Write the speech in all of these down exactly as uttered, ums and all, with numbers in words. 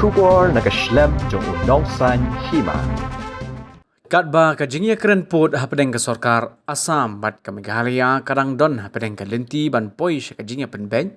Khubor na ka shlem jong u nongsaiñ hima. Katba ka jingïakren pud hapdeng ka sorkar Assam bad ka Meghalaya ka dang don hapdeng ka lynti ban poi sha ka jingïapynbeit,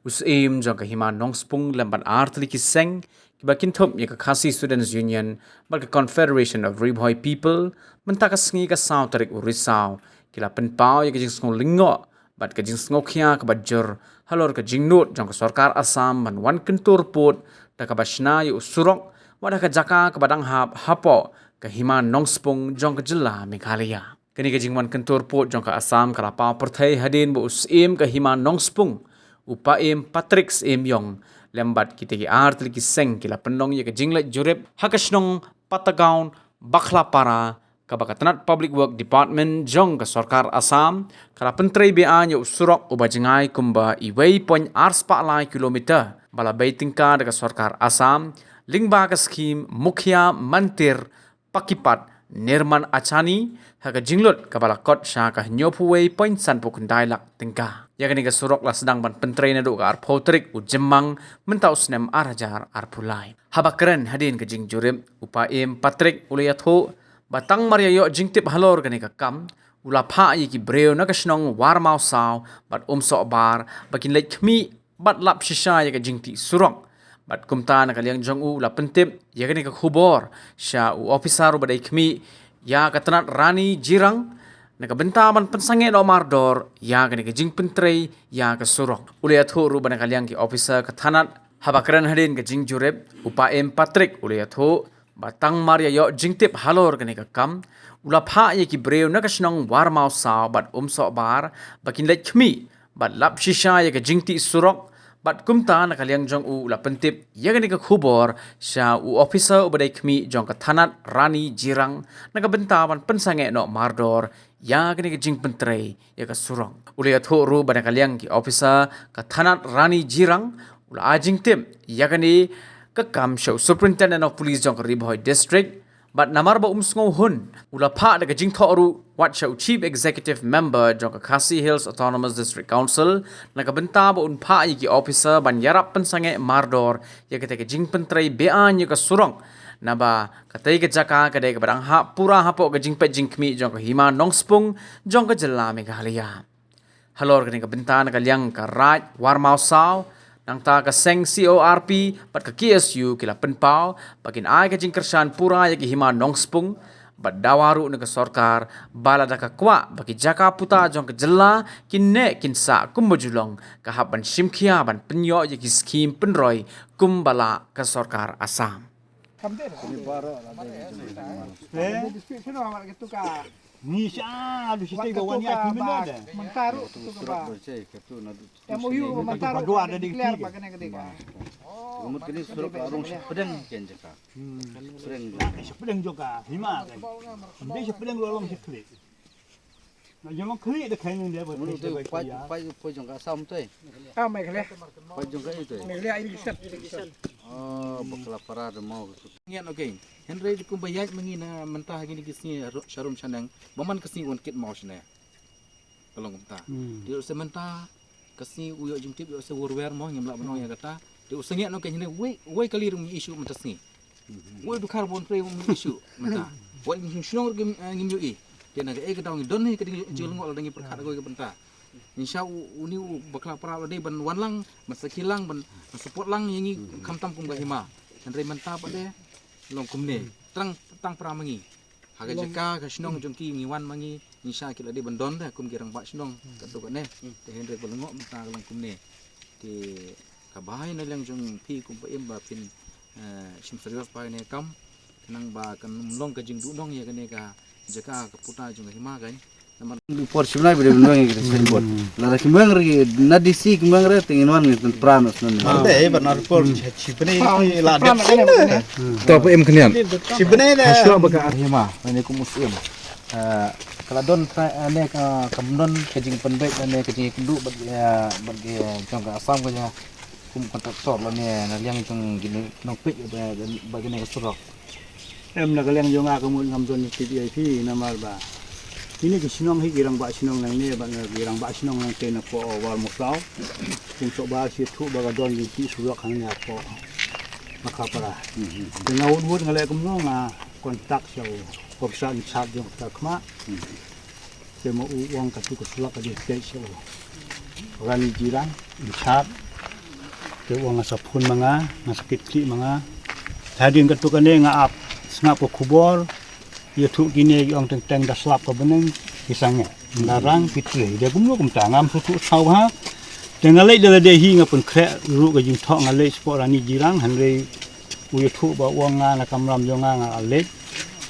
u Syiem jong ka Hima Nongspung lem bad ar tylli ki seng kiba kynthup ïa ka Khasi Students Union bad ka Confederation of Ri Bhoi People, mynta ka sngi ka saw tarik u Risaw, ki la pynpaw ïa ka jingsngew lyngngoh bad ka jingsngewkhia kaba jur halor ka jingnud jong ka sorkar Assam ban wan kyntur pud da kaba shna ïa u surok wat ha ka jaka kaba dang hap hapoh ka Hima Nongspung jong ka jylla Meghalaya. Kane ka jingwan kyntur pud jong ka Assam ka la paw pyrthei hadien ba u Syiem ka Hima Nongspung, u Paiem Patrick Syiem Iong, lem bad kita ki ar tylli ki seng ki la pynlong ïa ka jingleit jurip ha ka shnong Patagaon, Bakhlapara, kaba ka tnat Public Work Department jong ka sorkar Assam ka la pyntrei beaiñ ïa u surok uba jngai kumba uwei point ar spah lai kilometer ba la bei tyngka da ka sorkar Assam lyngba ka skhim Mukhya Mantir Pakipat Nirman Achani ha ka jinglut kaba la kot sha ka hynñiewphew wei point sanphew khyndai lak tyngka. Ïa kane ka surok la sdang ban pyntrei naduh ka arphew tarik u Jymmang mynta u snem ar hajar arphew lai. Haba kren hadien ka jingjurip, u Paiem Patrick u la ïathuh ba tang mar ïa ïoh jingtip halor kane ka kam, u la phah ïa ki briew na ka shnong Warmawsaw bad Umsohbar ba kin leit khmih bad lap shisha ïa ka jingtih surok. Bad kumta na ka liang jong u la pyntip ïa kane ka khubor sha u ophisar uba dei khmih ïa ka tnat Rani Jirang, na ka bynta ban pynsangeh noh mardor ïa kane ka jingpyntrei ïa ka surok. U la ïathuh ruh ba na ka liang ki ophisar ka tnat, haba kren hadien ka jingjurip, u Paiem Patrick u la ïathuh ba tang mar ïa ïoh jingtip halor kane ka kam, u la phah ïa ki briew na ka shnong Warmawsaw bad Umsohbar ba kin leit khmih bad lap shisha ïa ka jingtih surok. Bad kumta na ka liang jong u la pyntip ïa kane ka khubor sha u ophisar uba dei khmih jong ka tnat Rani Jirang, na ka bynta ban pynsangeh noh mardor ïa kane ka jingpyntrei ïa ka surok. U la ïathuh ruh ba na ka liang ki ophisar ka tnat Rani Jirang u la ai jingtip ïa kane ka kam sha u Superintendent of Police jong ka Ri Bhoi District, bad namar ba um sngewhun, u la phah da ka jingthoh ruh wat sha u Chief Executive Member jong ka Khasi Hills Autonomous District Council, na ka bynta ba un phah ïa ki ophisar ban ïarap pynsangeh mardor ïa kata ka jingpyntrei beaiñ ïa ka surok. Naba katei ka jaka ka dei kaba dang hap pura hapoh ka jingpeit jingkhmih jong ka Hima Nongspung jong ka jylla Meghalaya. Halor kane ka bynta na ka liang ka Raid Warmawsaw, nangta ka seng C O R P bad ka K S U ki la pynpaw ba kin ai ka jingkyrshan pura ïa ka Hima Nongspung, bad dawa ruh na ka sorkar ba lada ka kwah ba ki jaka puta jong ka jylla kin neh kin sah kumba ju long, ka hap ban shim khia ban pynïoh ïa ki skhim pynroi kumba lah ka sorkar Assam. Ni sha lu shi tei ba wan ïa ki mynta de. Mynta ruh tu ka ba. M O U mynta ruh declare ba kane ka dei ka. Mut kane surok la rung shi pdeng ken jaka. Pdeng. Shi pdeng jaka hima kan. Dei shi pdeng lo long shi khlieh. Na jong long khlieh de khain de ba. Mut tu pai pai poi jong ka Assam tei. Ah, Meghalaya. Poi jong ka i tei. Meghalaya irrigation. Oh, Bakhlapara de mau. Ngian, okay. Hynrei kum ba ïaid ma ngi na mynta ha kine ki sngi sharum shaneng, ba man ka sngi wan kit maw shane. Ka long kumta. Te u se mynta ka sngi u ïoh jingtip, u se wurwer mo, ngim lah ban ong ïa kata. Te u se ngian, okay, hynrei wei wei kali ruh ngim issue mynta sngi. Wei dkhar bon prei ngim issue mynta. Wat ngim shnong ruh ngim, eh, ngim ïohi. Te na kaei ka daw ngi don hi ka ding jingïoh lada ngi pyrkhat agoi ka bynta. Ngi sha u, uni u Bakhlapara la dei ban wan lang, ban sakhi lang, ban, ban support lang ïa ngi khamtam kum ka hima. Hynrei mynta pat de long kumne. Tang, tang para ma ngi. Ha ka jaka ka shnong jong ki ngi wan ma ngi, ngi sha ki la dei ban don de kum ki rangbah shnong. Katto katne. Te hynrei ba lyngngoh mynta ka long kumne. Te kaba hai na liang jong phi kum ba im ba phin, eh, shim serious ba kane ka kam. Khnang ba kan ym long ka jingduhnong ïa kane ka jaka ka puta jong ka hima kan. Namar por shibnai bide bun weng ïa kita signboard. Lada kim weng re na D C kim weng re te ngin wan ngin pran os nan. Ante eh, ba na por shibnai la dep. To pa im khnian. Shibnai da. Hashwa ba ka hima, ne kum us im. Eh, ka la don, eh, ne ka, kam don ka jingpynbeit ne ka jingkynduh bad, eh, bad ki jong ka Assam ka jong kum kontraktor lane na liang jong ki nongpeit ba, ba kine ka surok. Em, na ka liang jong nga ka mut ngam don tip ïa phi namar ba kine ki shnong hi ki rangbah shnong nangne bad ki rangbah shnong nangtei na poh Warmawsaw. Kum suk ba shi thuh ba ka don jingtih surok hangne hapoh. Kha para. Te nga wut wut nga leh kumno nga contact sha u officer in charge jong ka Khmah. Te ma u ong katu ka sulok ka dei sha u Rani Jirang in charge. Te u ong nga sa phone ma nga, nga sa kit khlieh ma nga. Hadien katu kane nga ap sngap ka khubor. Ïathuh kine ki ong teng teng da slap ka bneng ki sangeh. Nda rang ki trei. Dei kumno kumta ngam sngewthuh shuh ha. Te nga leit da lade hi nga pynkhreh ruh ka jingthoh nga leit shapoh Rani Jirang hynrei u ïathuh ba u ong nga na kamram jong nga nga la leit.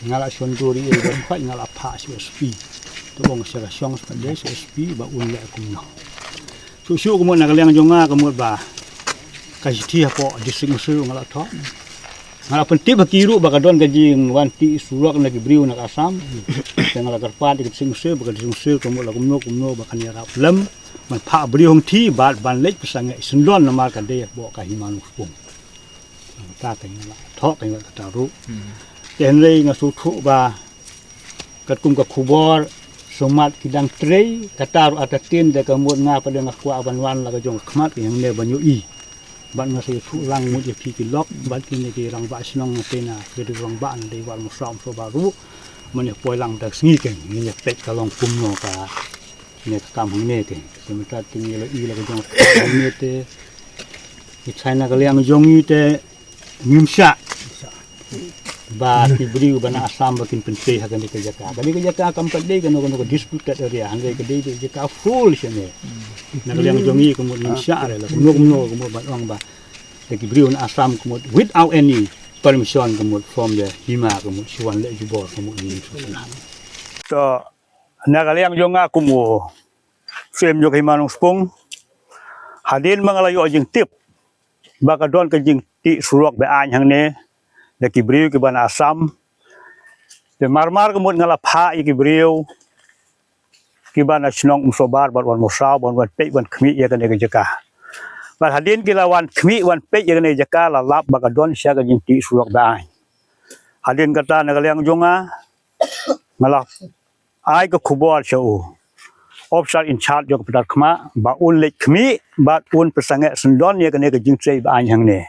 Nga la shon dur ïa ba khot nga la phah sha u S P. Te u ong sha ka shong sha ka dei sha u S P ba un leh kumno. Shuh shuh ka mut na ka liang jong nga ka mut ba ka shithi hapoh district mynsiem nga la thoh. Nga la pyntip ha ki ruh ba ka don ka jingwan tih surok na ki briew na ka Assam. Te nga la kyrpad ïa ka district mynsiem ba ka district mynsiem ka mut la kumno kumno ba kan ïarap lem ban phah briew hangthie bad ban leit pynsangeh syndon namar ka dei hapoh ka Hima Nongspung. Kata ka ïa la thoh ka ïa kata ruh. Te hynrei nga sngewthuh ba katkum ka khubor sumar ki dang trei, kata ruh artatien da ka mut nga pat da nga kwah ban wan la ka jong ka khmat ka hangne ban ïohi. Bad nga sa ïathuh lang mut ïa phi ki lok bad kine ki rangbah shnong na te na ki rangbah na dei War Mawshraw Umsohbar ruh. Mane poi lang da ka sngi kane ngi ïa peit ka long kumno kane ka kam hangne kane. Te mynta te ngi la i la ka jong ka khmat hangne te. Ngi tharai na ka liang jong ngi te ngim shah ba ki briew ba na Assam ba kin pyntrei ha kane ka jaka. Kane ka jaka kam pat dei kano kano ka disputed area, hynrei ka dei ka jaka full shane. Na ka liang jong ngi ka mut ngim shah re la kumno kumno ka mut ban ong ba da ki briew na Assam ka mut without any permission ka mut from the Hima ka mut shu wan leh jubor ka mut ngim shah. To na ka liang jong nga kum u Syiem jong ka Hima Nongspung, hadien ba nga la ïoh jingtip ba ka don ka jingtih surok be-aiñ hangne da ki briew kiba na Assam. Te mar mar ka mut nga la phah ïa ki briew kiba na shnong Umsohbar bad War Mawshraw ban wan peit wan khmih ïa kane ka jaka. Bad hadien ki la wan khmih wan peit ïa kane ka jaka la lap ba ka don sha ka jingtih surok be-aiñ. Hadien kata na ka liang jong nga nga la ai ka khubor sha u officer in charge jong ka Pdar Khmah ba un leit khmih bad un pynsangeh syndon ïa kane ka jingtrei be-aiñ hangne.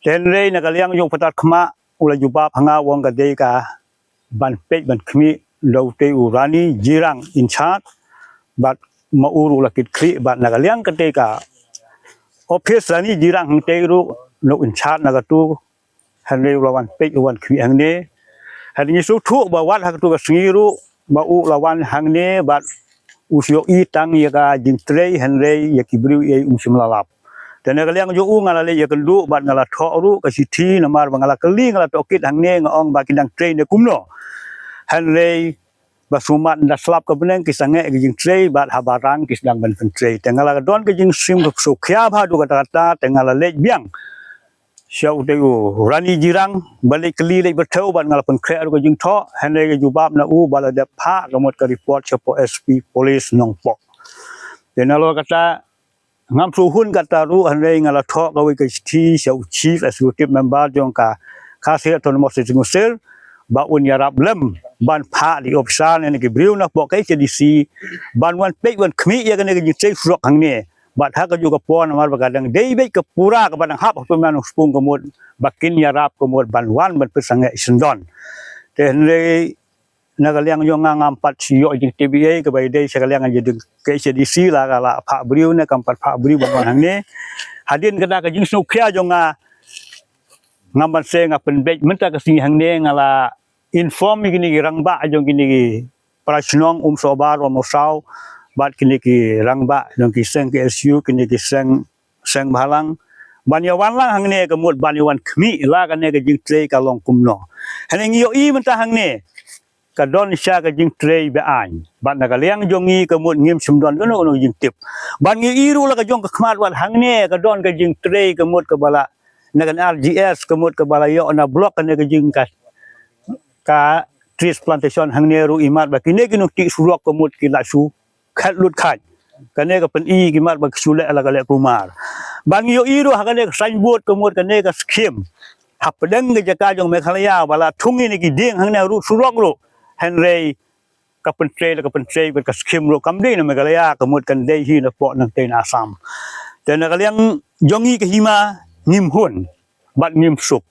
Te hynrei na ka liang jong u Pdar Khmah u la jubab ha nga u ong ka dei ka ban peit ban khmih da utei u Rani Jirang in charge bad ma u ruh u la kit khlieh bad na ka liang katei ka office Rani Jirang hangtei ruh na u in charge na katu hynrei u la wan peit u wan khmih hangne. Hynrei ngi sngewthuh ba wat ha katu ka sngi ruh ba u la wan hangne bad u shu ïohi tang ïa ka jingtrei hynrei ïa ki briew ei um shym la lap. Te na ka liang jong u nga la leit ïakynduh bad nga la thoh ruh ka shithi namar ba nga la kylli nga la tohkit hangne nga ong ba ki dang trei ne kumno. Hynrei ba sumar da slap ka bneng ki sangeh ki jingtrei bad haba rang ki sdang ban pyntrei. Te nga la don ka jingsngewsih khia bha haduh katta katta te nga la leit biang sha utei u Rani Jirang ba leit kylli leit pyrthew bad nga la pynkhreh ruh ka jingthoh hynrei ka jubab na u ba la dep phah ka mut ka report shapoh S P Police Nongpoh. Te nalor kata ngam shu hun kata ruh hynrei nga la thoh kawei ka shithi sha u Chief Executive Member jong ka Khasi Autonomous District Council ba un ïarap lem ban phah da ki officer ne ki briew na poh K H A D C ban wan peit wan khmih ïa kane ka jingtrei surok hangne. Bad ha kajuh ka por namar ba ka dang dei beit ka pura kaba dang hap ha pynman u spung ka mut ba kin ïarap ka mut ban wan ban pynsangeh syndon. Te hynrei na ka liang jong nga ngam pat shu ïoh jingtip ei kaba ïadei sha ka liang jong ka K H A D C la ka la phah briew ne kam pat phah briew ban wan hangne. Hadien kata ka jingsngewkhia jong nga ngam ban sngewthuh nga pynbeit mynta ka sngi hangne nga la inform ïa kine ki rangbah jong kine ki para shnong Umsohbar War Mawshraw bad kine ki rangbah jong ki seng K S U kine ki seng seng bhalang ban ïa wan lang hangne ka mut ban ïa wan khmih la kane ka jingtrei ka long kumno. Hangne ngi ïohi mynta hangne ka don sha ka jingtrei be-aiñ bad na ka liang jong ngi ka mut ngim shym don kano kano jingtip. Bad ngi ïohi ruh la ka jong ka khmat wat hangne ka don ka jingtrei ka mut kaba la na ka R G S ka mut kaba la ïoh na block kane ka jing ka ka trees plantation hangne ruh imat ba kine ki nongtih surok ka mut ki la shu khat lut khat. Kane ka pyni ki mat ba ki shu leh la ka leh kumar. Bad ngi ïohi ruh ha kane ka signboard ka mut kane ka skim hapdeng ka jaka jong Meghalaya ba la thung ïa kine ki dieng hangne ruh surok ruh. Hynrei ka pyntrei la ka pyntrei bad ka skim ruh kam dei na Meghalaya ka mut kan dei hi na poh nangtei na Assam. Te na ka liang jong ngi ka hima ngim hun. bad ngim suk.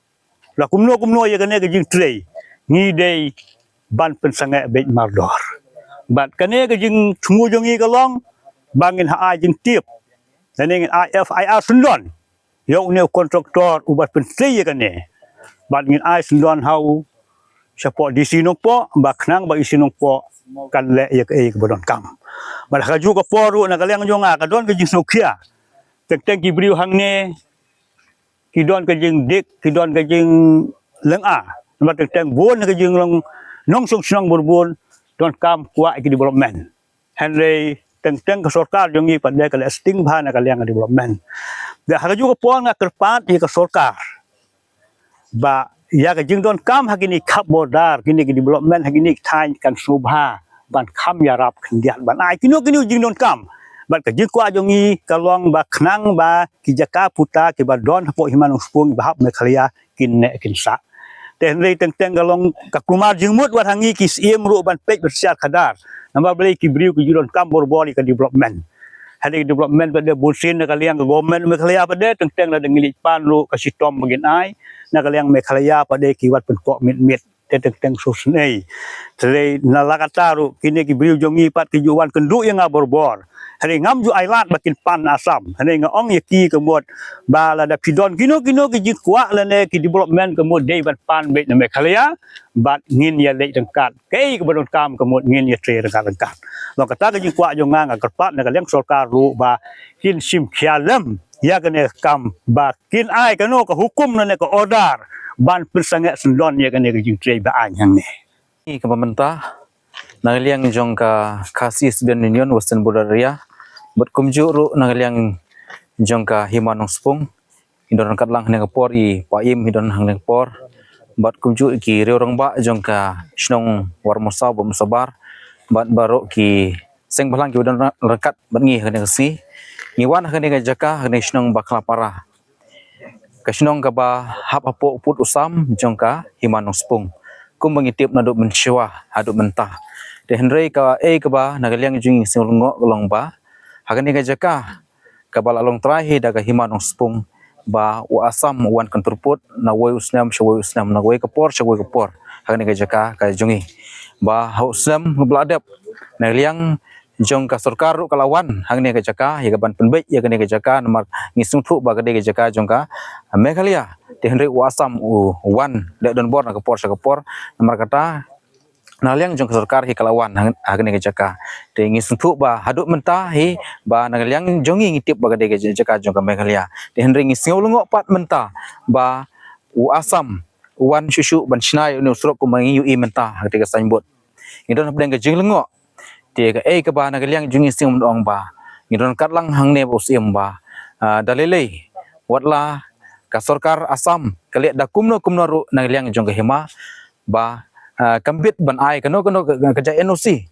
La kumno kumno ïa kane ka jingtrei, ngi dei ban pynsangeh beit mardor. Bad kane ka jingthmu jong ngi ka long ba ngin ha ai jingtip, lane ngin ai F I R syndon ïa une u kontraktor uba pyntrei ïa kane. Bad ngin ai syndon ha u shapoh D C Nongpoh ba khnang ba E C Nongpoh kan leh ïa kaei kaba donkam. Bad ha kajuh ka por ruh na ka liang jong nga ka don ka jingsngewkhia. Teng teng ki briew hangne ki don ka jingdik, ki don ka jinglynga. Namar teng teng bun ka jinglong nongshong shnong bun bun donkam kwah ki development. Hynrei teng teng ka sorkar jong ngi pat de ka leh sting bha na ka liang ka development. Da ha kajuh ka por nga kyrpad ïa ka sorkar ba ïa ka jingdonkam ha kine ki khap border, kine ki development ha kine ki thaiñ kan sngewbha ban kham ïarap khyndiat ban ai kino kino jingdonkam. Bad ka jingkwah jong ngi ka long ba khnang ba ki jaka puta kiba don hapoh Hima Nongspung ba hap Meghalaya kin neh kin sah. Te hynrei teng teng ka long ka kulmar jingmut wat ha ngi ki siem ruh ban peit ba shisha khadar. Namar balei ki briew ki ju donkam borbor ïa ka development. Hadei ka development pat de bunsien na ka liang ka government Meghalaya pat de teng teng lada ngi leit pan ruh ka shitom ba ngin ai na ka liang Meghalaya pat de ki wat pynkoh mit mit. Te teng teng shu snei. Te dei na la kata ruh kine ki briew jong ngi pat ki ju wan kynduh ïa nga borbor. Hynrei ngam ju ai lad ba kin pan Assam. Hynrei nga ong ïa ki ka mut ba lada phi don kino kino ki jingkwah lane ki development ka mut dei ban pan beit na Meghalaya bad ngin ïa leit ryngkat. Kaei kaba donkam ka mut ngin ïa trei ryngkat ryngkat. Long kata ka jingkwah jong nga, nga kyrpad na ka liang sorkar ruh ba kin shim khia lem ïa kane ka kam ba kin ai kano ka hukum lane ka order ban pynsangeh syndon ïa kane ka jingtrei ba aiñ hangne. Kaba mynta na ka liang jong ka Khasi Student Union Western Border Area bad kumjuh ruh na ka liang jong ka Hima Nongspung. Ngi don ryngkat lang ha kane ka por, i Paiem ngi don ha kane ka por bad kumjuh ki riew rangbah jong ka shnong Warmosa bad Musabar bad baroh ki seng bhalang kiba don ryngkat bad ngi ha kane ka sngi. Ngi wan ha kane ka jaka ha kane ka shnong Bakhlapara, ka shnong kaba hap hapoh pud u sam jong ka Hima Nongspung. Kumba ngi tip naduh mynshuwa haduh mynta. Te hynrei kaei kaba na ka liang jong ngi sngew lyngngoh ka long ba ha kane ka jaka kaba la long trai hi da ka Hima Nongspung ba u Assam u wan kyntur pud na wei u snem sha wei u snem, na wei ka por sha wei ka por ha kane ka jaka ka jong ngi. Ba ha u snem ba la dep na ka liang jong ka sorkar ruh ka la wan ha kane ka jaka ïa ka ban pynbeit ïa kane ka jaka namar ngi sngewthuh ba ka dei ka jaka jong ka Meghalaya. Te hynrei u Assam u wan leh donbor na ka por sha ka por, namar kata na ka liang jong ka sorkar hi ka la wan ha, ha kane ka jaka. Te ngi sngewthuh ba haduh mynta hi ba na ka liang jong ngi ngi tip ba ka dei ka jaka jong ka Meghalaya. Te hynrei ngi sngew lyngngoh pat mynta ba u Assam u wan shuh shuh ban shna ïa une u surok kumba ngi ïohi mynta ha kata ka signboard. Ngi don hapdeng ka jinglyngngoh. Te kaei kaba na ka liang jong ngi sngewbha ban ong ba ngi don ryngkat lang hangne bad u Syiem ba, ah, da lei lei wat la ka sorkar Assam ka leh da kumno kumno ruh na ka liang jong ka Hima ba, ah, kam bit ban ai kano kano ka, ka, ka jait N O C.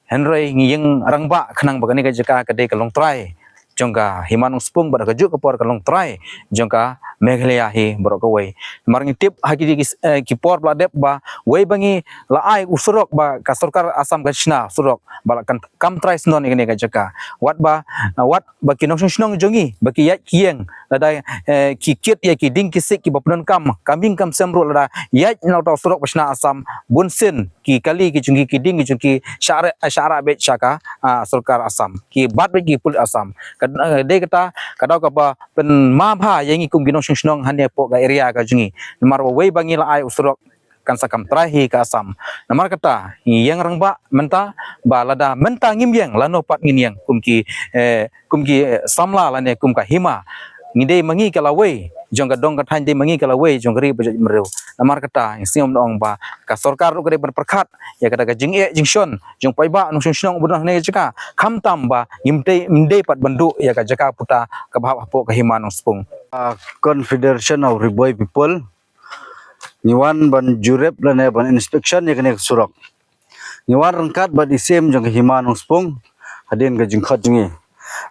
Hynrei ngi ïeng rangbah khnang ba kane ka jaka ka dei ka long trai jong ka Hima Nongspung bad ha kajuh ka por ka long trai jong ka Meghalaya hi baroh kawei. Namar ngi tip ha ki, ki, eh, ki por ba la dep ba wei ba ngi la ai u surok ba ka sorkar Assam ka shna surok ba la kan kam trai syndon ïa kane ka jaka. Wat ba, eh, wat ba ki nongshong shnong jong ngi ba ki ïaid ki ïeng lada, eh, ki kit ïa ki dieng ki siej kiba pyndonkam kam ïing kam sem ruh lada ïaid na uta u surok ba shna Assam bunsien ki kali ki jong ki, ki dieng ki jong ki shah rah, shah rah beit sha ka, ah, sorkar Assam. Ki bat beit ki pulit Assam. Ka, eh, dei kata ka daw kaba pynma bha ïa ngi kum ki nongshong shnong hangne hapoh ka area ka jong ngi. Namar ba wei ba ngi la ai u surok kan sa kam trai hi ka Assam. Namar kata ngi ïeng rangbah mynta ba lada mynta ngim ïeng lano pat ngin ïeng kum ki, eh, kum ki, eh, samla lane kum ka Hima. Ngi dei ma ngi ka lawei jong ka dong ka thaiñ, dei ma ngi ka lawei jong ka ri ba jaitbynriew. Namar kata ngi sngew ban ong ba ka sorkar ruh ka dei ban pyrkhat ïa kata ka jingeh jingshon jong paidbah nongshong shnong ba don hangne ka jaka. Khamtam ba ngim dei, ngim dei pat ban duh ïa ka jaka puta kaba hap hapoh ka Hima Nongspung. Ah, Confederation of Ri Bhoi People, ngi wan ban jurip lane ban inspection ïa kane ka surok. Ngi wan ryngkat bad i Syiem jong ka Hima Nongspung hadien ka jingkhot jong ngi.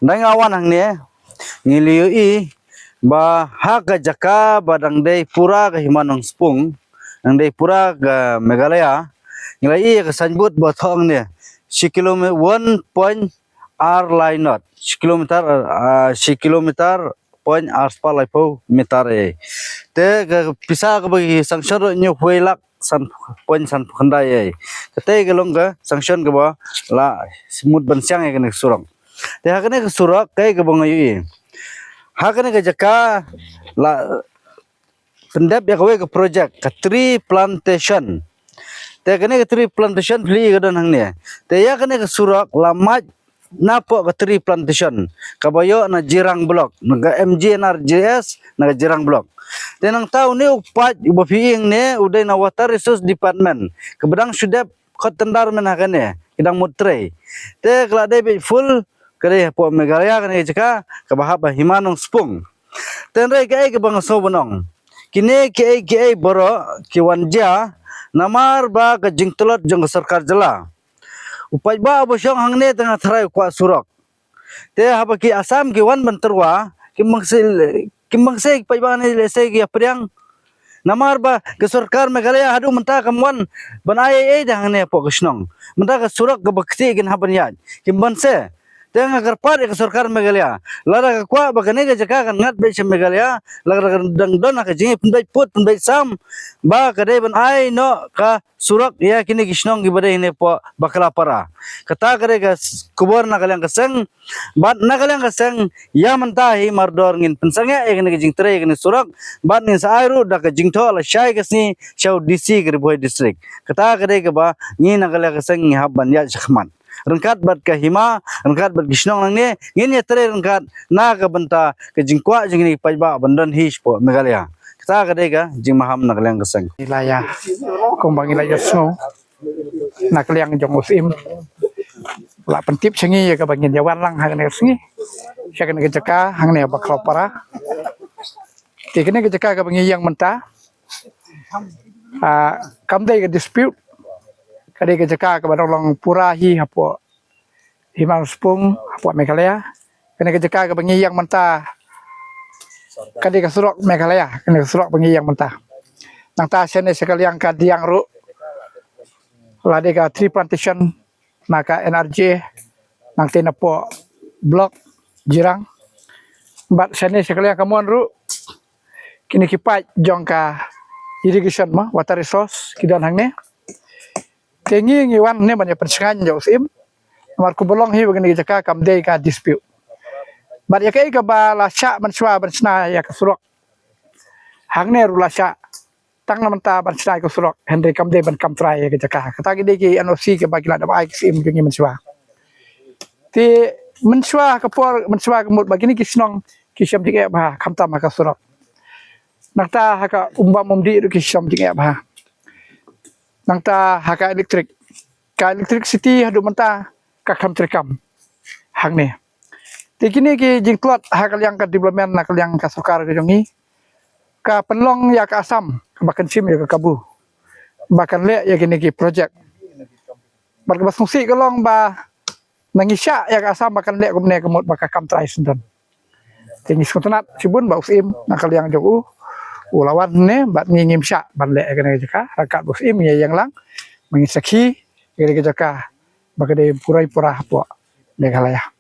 Nda nga wan hangne ngi la ïohi ba ha ka jaka ba dang dei pura ka Hima Nongspung, dang dei pura ka Meghalaya, ngi la ïohi ïa ka signboard ba thoh hangne shi kilometer, one point ar lai not, shi kilometer, ah, shi kilometer point ar spah laiphew meter ei. Te ka pisa kaba ki sanction ruh hynñiewphew lak san point san phew khyndai ei. Kata ka long ka sanction kaba la mut ban siang ïa kane ka surok. Te ha kane ka surok kaei kaba nga ïohi. Ha kane ka jaka la pyndep ïa kawei ka project ka tree plantation. Te kane ka tree plantation phi i ka don hangne. Te ïa kane ka surok la mad napoh ka tree plantation kaba ïoh na Jirang Block, na ka M G N R G S na ka Jirang Block. Te nangta une u paip uba phi i hangne u dei na Water Resource Department kaba dang shu dep khot tender mynta ha kane, ki dang mut trei. Te ka la dei beit full ka dei hapoh Meghalaya kane ka jaka kaba hap ha Hima Nongspung. Te hynrei kaei kaba nga sngew ban ong, kine kiei kiei baroh ki wan jia namar ba ka jingtlot jong ka sorkar jylla. U paidbah uba shong hangne te nga tharai u kwah surok. Te haba ki Assam ki wan ban tyrwa, kim bang sei, kim bang sei ki paidbah ne lehse ki ïa pdiang. Namar ba ka sorkar Meghalaya haduh mynta kam wan ban ai ei ei da hangne hapoh ka shnong. Mynta ka surok kaba kti kin hap ban ïaid, kim bang sei. Te nga kyrpad ïa ka sorkar Meghalaya, lada ka kwah ba kane ka jaka kan ngat beit sha Meghalaya, lada ka dang don ha ka jingïapynbeit pud pynbeit sam ba ka dei ban ai noh ka surok ïa kine ki shnong kiba dei hangne hapoh Baklapara. Kata ka dei ka s-, khubor na ka liang ka seng. Bad na ka liang ka seng, ïa mynta hi mardor ngin pynsangeh ïa kane ka jingtrei ïa kane ka surok bad ngin sa ai ruh da ka jingthoh lashai ka sngi sha u D C ka Ri Bhoi District. Kata ka dei kaba ngi na ka liang ka seng ngi hap ban ïaid shakhmat ryngkat bad ka Hima, ryngkat bad ki shnong nangne, ngin ïatrei ryngkat na ka bynta ka jingkwah jong kine ki paidbah ban don hi shapoh Meghalaya. Kata ka dei ka jingmaham na ka liang ka seng. Ngi la ïa, kumba ngi la ïa sngew na ka liang jong u Syiem, la pyntip sha ngi ïa kaba ngin ïa wan lang ha kane ka sngi sha kane ka jaka hangne Baklapara. Te kane ka jaka kaba ngi ïeng mynta, ah, kam dei ka dispute, ka dei ka jaka kaba dang long pura hi hapoh Hima Nongspung, hapoh Meghalaya. Kane ka jaka kaba ngi ïeng mynta ka dei ka surok Meghalaya, kane ka surok ba ngi ïeng mynta. Nangta shane sha ka liang ka diang ruh la dei ka tree plantation na ka N R G, nangta napoh block Jirang. Bad shane sha ka liang ka mon ruh kine ki paip jong ka irrigation ma water resource ki don hangne. Te ngi ngi wan ne ban ïa pynshngaiñ ïa u Syiem. Namar kumba long hi ba kane ka jaka kam dei ka dispute. Bad ïa kaei kaba la shah mynshuwa ban shna ïa ka surok, hangne ruh la shah tang na mynta ban shna ïa ka surok, hynrei kam dei ban kam trai ïa ka jaka. Kata ki dei ki N O C kiba ki la dep ai ki Syiem jong ngi mynshuwa. Te mynshuwa ka por, mynshuwa ka mut ba kine ki shnong ki shem jingeh bha khamtam ha ka surok. Nangta ha ka umbam umdih ruh ki shem jingeh bha. Nangta ha ka electric, ka electricity haduh mynta ka kham treikam hangne. Te kine ki jingtlot ha ka liang ka development na ka liang ka sorkar ka jong ngi ka pynlong ïa ka Assam ba kan shim ïa ka kabu ba kan leh ïa kine ki project. Bad kaba sngewsih ka long ba na ngi shah ïa ka Assam ba kan leh kumne ka mut ba ka kam trai shen don. Te ngi sngewtynnat shibun ba u Syiem na ka liang jong u u la wan ne bad ngi ngim shah ban leh ïa kane ka jaka. Ryngkat u Syiem ngi ïeng lang ba ngi sakhi ïa kane ka jaka ba ka dei pura pura hapoh Meghalaya.